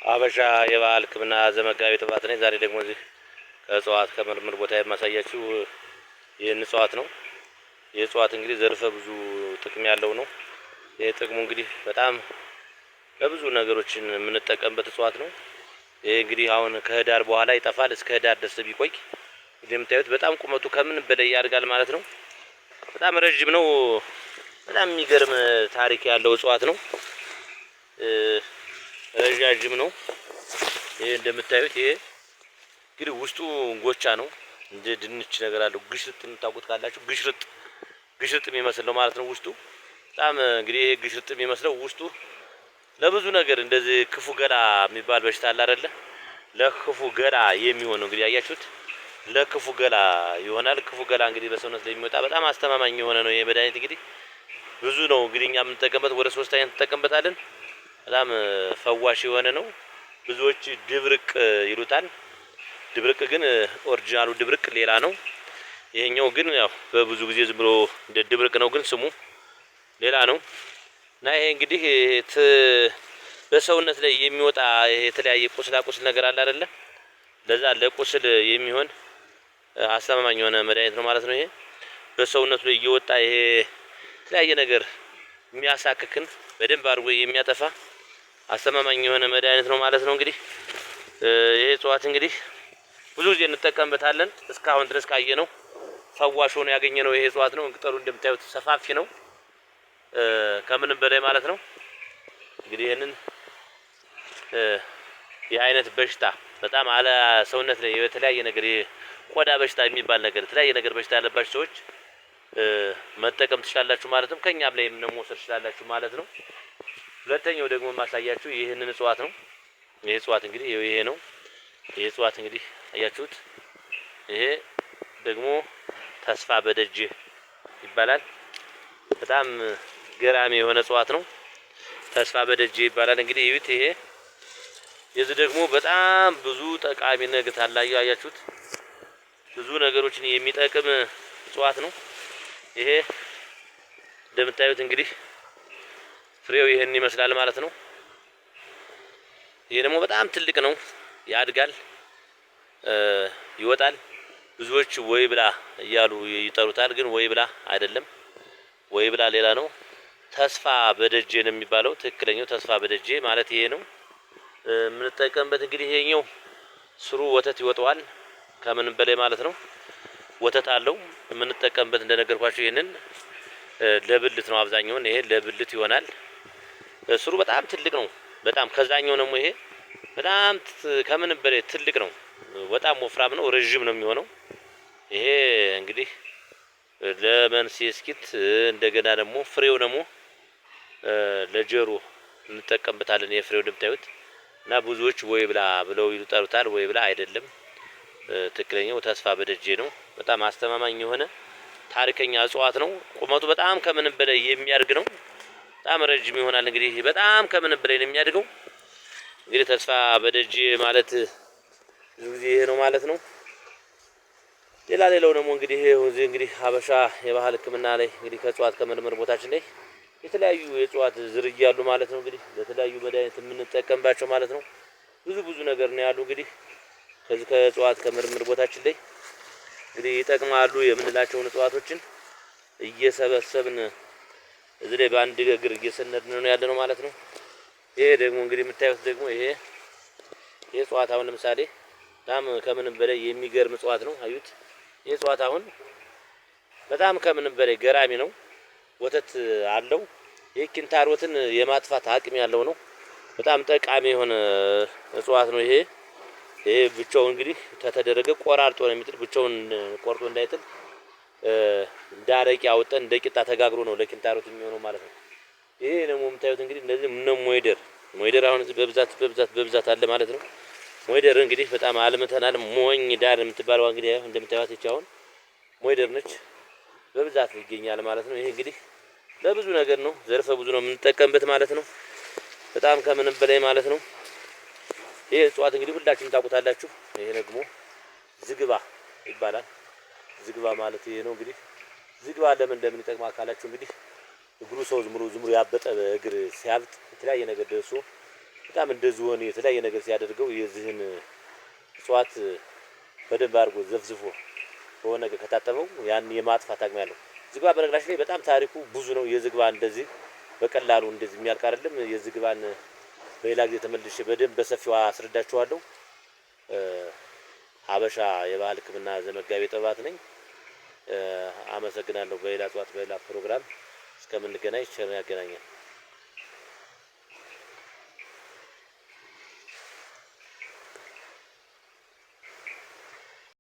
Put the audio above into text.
አበሻ የባህል ሕክምና ዘመጋቢ ጥባት ነኝ። ዛሬ ደግሞ እዚህ ከእጽዋት ከምርምር ቦታ የማሳያችሁ ይህን እጽዋት ነው። ይህ እጽዋት እንግዲህ ዘርፈ ብዙ ጥቅም ያለው ነው። ይህ ጥቅሙ እንግዲህ በጣም ለብዙ ነገሮችን የምንጠቀምበት እጽዋት ነው። ይህ እንግዲህ አሁን ከህዳር በኋላ ይጠፋል። እስከ ህዳር ድረስ ቢቆይ እንደምታዩት በጣም ቁመቱ ከምን በላይ ያድጋል ማለት ነው። በጣም ረጅም ነው። በጣም የሚገርም ታሪክ ያለው እጽዋት ነው። ረዣዥም ነው። ይሄ እንደምታዩት ይሄ እንግዲህ ውስጡ እንጎቻ ነው። እንደ ድንች ነገር አለው። ግሽርጥ የምታውቁት ካላችሁ ግሽርጥ ግሽርጥ የሚመስል ነው ማለት ነው። ውስጡ በጣም እንግዲህ ይሄ ግሽርጥ የሚመስለው ውስጡ ለብዙ ነገር እንደዚህ ክፉ ገላ የሚባል በሽታ አለ አይደለ? ለክፉ ገላ የሚሆን ነው። እንግዲህ ያያችሁት ለክፉ ገላ ይሆናል። ክፉ ገላ እንግዲህ በሰውነት ላይ የሚወጣ በጣም አስተማማኝ የሆነ ነው። ይሄ መድኃኒት እንግዲህ ብዙ ነው። እንግዲህ እኛ የምንጠቀምበት ወደ ሶስት አይነት እንጠቀምበታለን። በጣም ፈዋሽ የሆነ ነው። ብዙዎች ድብርቅ ይሉታል። ድብርቅ ግን original ኡ ድብርቅ ሌላ ነው። ይሄኛው ግን ያው በብዙ ጊዜ ዝም ብሎ እንደ ድብርቅ ነው፣ ግን ስሙ ሌላ ነው። እና ይሄ እንግዲህ በሰውነት ላይ የሚወጣ የተለያየ ቁስላ ቁስል ነገር አለ አይደለ? ለዛ ለቁስል የሚሆን አስተማማኝ የሆነ መድኃኒት ነው ማለት ነው። ይሄ በሰውነቱ ላይ እየወጣ ይሄ የተለያየ ነገር የሚያሳክክን በደንብ አድርጎ የሚያጠፋ አስተማማኝ የሆነ መድኃኒት ነው ማለት ነው። እንግዲህ ይሄ እጽዋት እንግዲህ ብዙ ጊዜ እንጠቀምበታለን። እስካሁን ድረስ ካየነው ፈዋሽ ሆኖ ያገኘነው ይሄ እጽዋት ነው። ቅጠሉ እንደምታዩት ሰፋፊ ነው ከምንም በላይ ማለት ነው። እንግዲህ ይህንን የአይነት በሽታ በጣም አለ ሰውነት ላይ የተለያየ ነገር ቆዳ በሽታ የሚባል ነገር የተለያየ ነገር በሽታ ያለባቸው ሰዎች መጠቀም ትችላላችሁ ማለት ነው። ከኛም ላይ መውሰድ ትችላላችሁ ማለት ነው። ሁለተኛው ደግሞ የማሳያችሁ ይህንን እጽዋት ነው። ይሄ እጽዋት እንግዲህ ይሄ ነው። ይሄ እጽዋት እንግዲህ አያችሁት። ይሄ ደግሞ ተስፋ በደጅ ይባላል። በጣም ገራሚ የሆነ እጽዋት ነው። ተስፋ በደጅ ይባላል። እንግዲህ እዩት። ይሄ የዚህ ደግሞ በጣም ብዙ ጠቃሚ ነገር አለ። አያችሁት። ብዙ ነገሮችን የሚጠቅም እጽዋት ነው። ይሄ እንደምታዩት እንግዲህ ፍሬው ይህን ይመስላል ማለት ነው። ይሄ ደግሞ በጣም ትልቅ ነው፣ ያድጋል፣ ይወጣል። ብዙዎች ወይ ብላ እያሉ ይጠሩታል፣ ግን ወይ ብላ አይደለም። ወይ ብላ ሌላ ነው። ተስፋ በደጄ ነው የሚባለው። ትክክለኛው ተስፋ በደጄ ማለት ይሄ ነው። የምንጠቀምበት እንግዲህ ይሄኛው ስሩ ወተት ይወጣዋል ከምንም በላይ ማለት ነው። ወተት አለው። የምንጠቀምበት እንደነገርኳችሁ ይህንን ለብልት ነው። አብዛኛውን ይሄ ለብልት ይሆናል። ስሩ በጣም ትልቅ ነው። በጣም ከዛኛው ደግሞ ይሄ በጣም ከምንም በላይ ትልቅ ነው። በጣም ወፍራም ነው። ረዥም ነው የሚሆነው። ይሄ እንግዲህ ለመንስኤ እስኪት እንደገና ደግሞ ፍሬው ደግሞ ለጀሮ እንጠቀምበታለን። የፍሬው እንደምታዩት እና ብዙዎች ወይ ብላ ብለው ይጠሩታል። ወይ ብላ አይደለም። ትክክለኛው ተስፋ በደጄ ነው። በጣም አስተማማኝ የሆነ ታሪከኛ እጽዋት ነው። ቁመቱ በጣም ከምንም በላይ የሚያድግ ነው። በጣም ረጅም ይሆናል። እንግዲህ በጣም ከምንም በላይ ነው የሚያድገው። እንግዲህ ተስፋ በደጄ ማለት ብዙ ጊዜ ይሄ ነው ማለት ነው። ሌላ ሌላው ደግሞ እንግዲህ እዚህ እንግዲህ ሀበሻ የባህል ሕክምና ላይ እንግዲህ ከእጽዋት ከምርምር ቦታችን ላይ የተለያዩ የእጽዋት ዝርያ አሉ ማለት ነው። እንግዲህ ለተለያዩ መድኃኒት የምንጠቀምባቸው ማለት ነው። ብዙ ብዙ ነገር ነው ያሉ እንግዲህ ከዚህ ከእጽዋት ከምርምር ቦታችን ላይ እንግዲህ ይጠቅማሉ የምንላቸውን እጽዋቶችን እየሰበሰብን እዚህ ላይ በአንድ እግር እየሰነድን ነው ያለነው ማለት ነው። ይሄ ደግሞ እንግዲህ የምታዩት ደግሞ ይሄ ይሄ እጽዋት አሁን ለምሳሌ በጣም ከምንም በላይ የሚገርም እጽዋት ነው። አዩት። ይሄ እጽዋት አሁን በጣም ከምንም በላይ ገራሚ ነው። ወተት አለው። ይሄ ኪንታሮትን የማጥፋት አቅም ያለው ነው። በጣም ጠቃሚ የሆነ እጽዋት ነው። ይሄ ይሄ ብቻውን እንግዲህ ከተደረገ ቆራርጦ ነው የሚጥል። ብቻውን ቆርጦ እንዳይጥል እንደ አረቄ አውጥተን እንደ ቂጣ ተጋግሮ ነው ለኪንታሮት የሚሆነው ማለት ነው። ይሄ ደግሞ የምታዩት እንግዲህ እንደዚህ ነው። ሞይደር ሞይደር አሁን እዚህ በብዛት በብዛት በብዛት አለ ማለት ነው። ሞይደር እንግዲህ በጣም አልምተናል። ሞኝ ዳር የምትባለው እንግዲህ እንደምታዩት ይቺ አሁን ሞይደር ነች፣ በብዛት ይገኛል ማለት ነው። ይሄ እንግዲህ ለብዙ ነገር ነው፣ ዘርፈ ብዙ ነው የምንጠቀምበት ማለት ነው። በጣም ከምንም በላይ ማለት ነው። ይሄ እጽዋት እንግዲህ ሁላችሁም ታውቁታላችሁ። ይሄ ደግሞ ዝግባ ይባላል። ዝግባ ማለት ይሄ ነው እንግዲህ። ዝግባ ለምን ለምን ይጠቅማል ካላችሁ እንግዲህ እግሩ ሰው ዝምሩ ዝምሩ ያበጠ እግር ሲያብጥ የተለያየ ነገር ደርሶ በጣም እንደ ዝሆን የተለያየ ነገር ሲያደርገው የዚህን እጽዋት በደንብ አድርጎ ዘፍዝፎ በሆነ ነገር ከታጠበው ያን የማጥፋት አቅም ያለው ዝግባ። በነገራችን ላይ በጣም ታሪኩ ብዙ ነው። የዝግባ እንደዚህ በቀላሉ እንደዚህ የሚያልቅ አይደለም። የዝግባን በሌላ ጊዜ ተመልሼ በደንብ በሰፊው አስረዳችኋለሁ። ሀበሻ የባህል ሕክምና ዘመጋቢ ጥበባት ነኝ። አመሰግናለሁ። በሌላ እጽዋት በሌላ ፕሮግራም እስከምንገናኝ ቸር ያገናኘን።